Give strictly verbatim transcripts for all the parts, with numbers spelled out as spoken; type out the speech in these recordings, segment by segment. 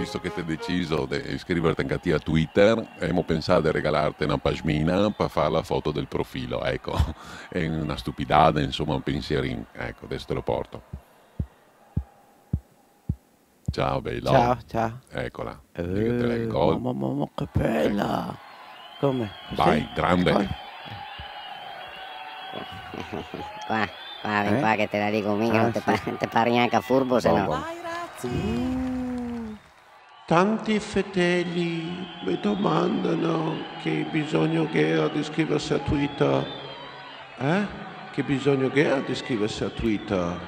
Visto che te deciso de iscriverte anca ti a Twitter, emo pensà de regalarte na paxmina pa far la foto del profilo, eco. Xe na stupidada, insoma, un pensierin. Eco, deso te lo porto. Ciao, belo. Ciao, ciao. Ecola. Eh, digo, te la ricordi? Mama, mama, che bela. Come? Vai, grande. Qua, qua, vien qua che te la digo mi, che no te pa-, te pari gnanca furbo, se no. Bon, bon. Tanti fedeli me domandano che bisogno che gh'era de iscriverse a Twitter. Eh? Che bisogno che gh'era de iscriverse a Twitter?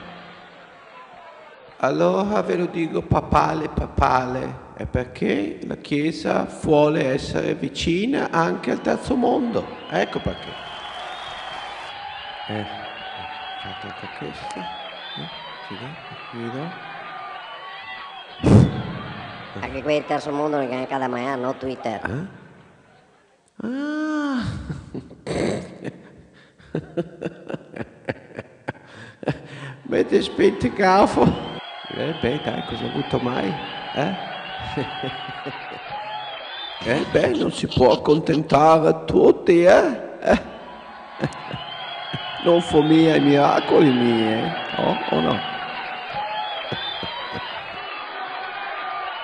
Alora ve lo digo papale, papale, xe parché la Chiesa vuole esser vicina anca al terzo mondo. Eco parché. Eh, fate anca questa. Eh, sì, dai, qui, no? Anca quei del terzo mondo no i ga gnanca da magnar, no Twitter. Eh? Ah! Me despentegavo. Eh, beh, dai, cosa vuto mai? Eh? Eh, beh, no se pol contentar tuti, eh? Eh? No fo mia i miracoli, mi, eh? No? O no?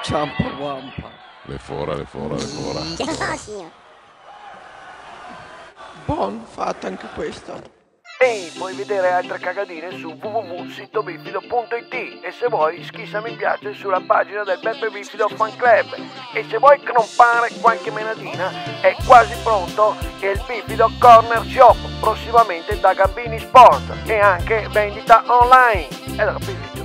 Ciampa guampa. L'è fora, l'è fora, l'è fora. Oh, signor. Bon, fata anca questa. E poi vedere altre cagadine su w w w sito bifido punto i t. E se vuoi, schissa mi piace sulla pagina del Beppe Bifido Fan Club. E se vuoi crompare qualche menadina, è quasi pronto il Bifido Corner Shop, prossimamente da Gambini Sport, e anche vendita online. E allora, Bifido,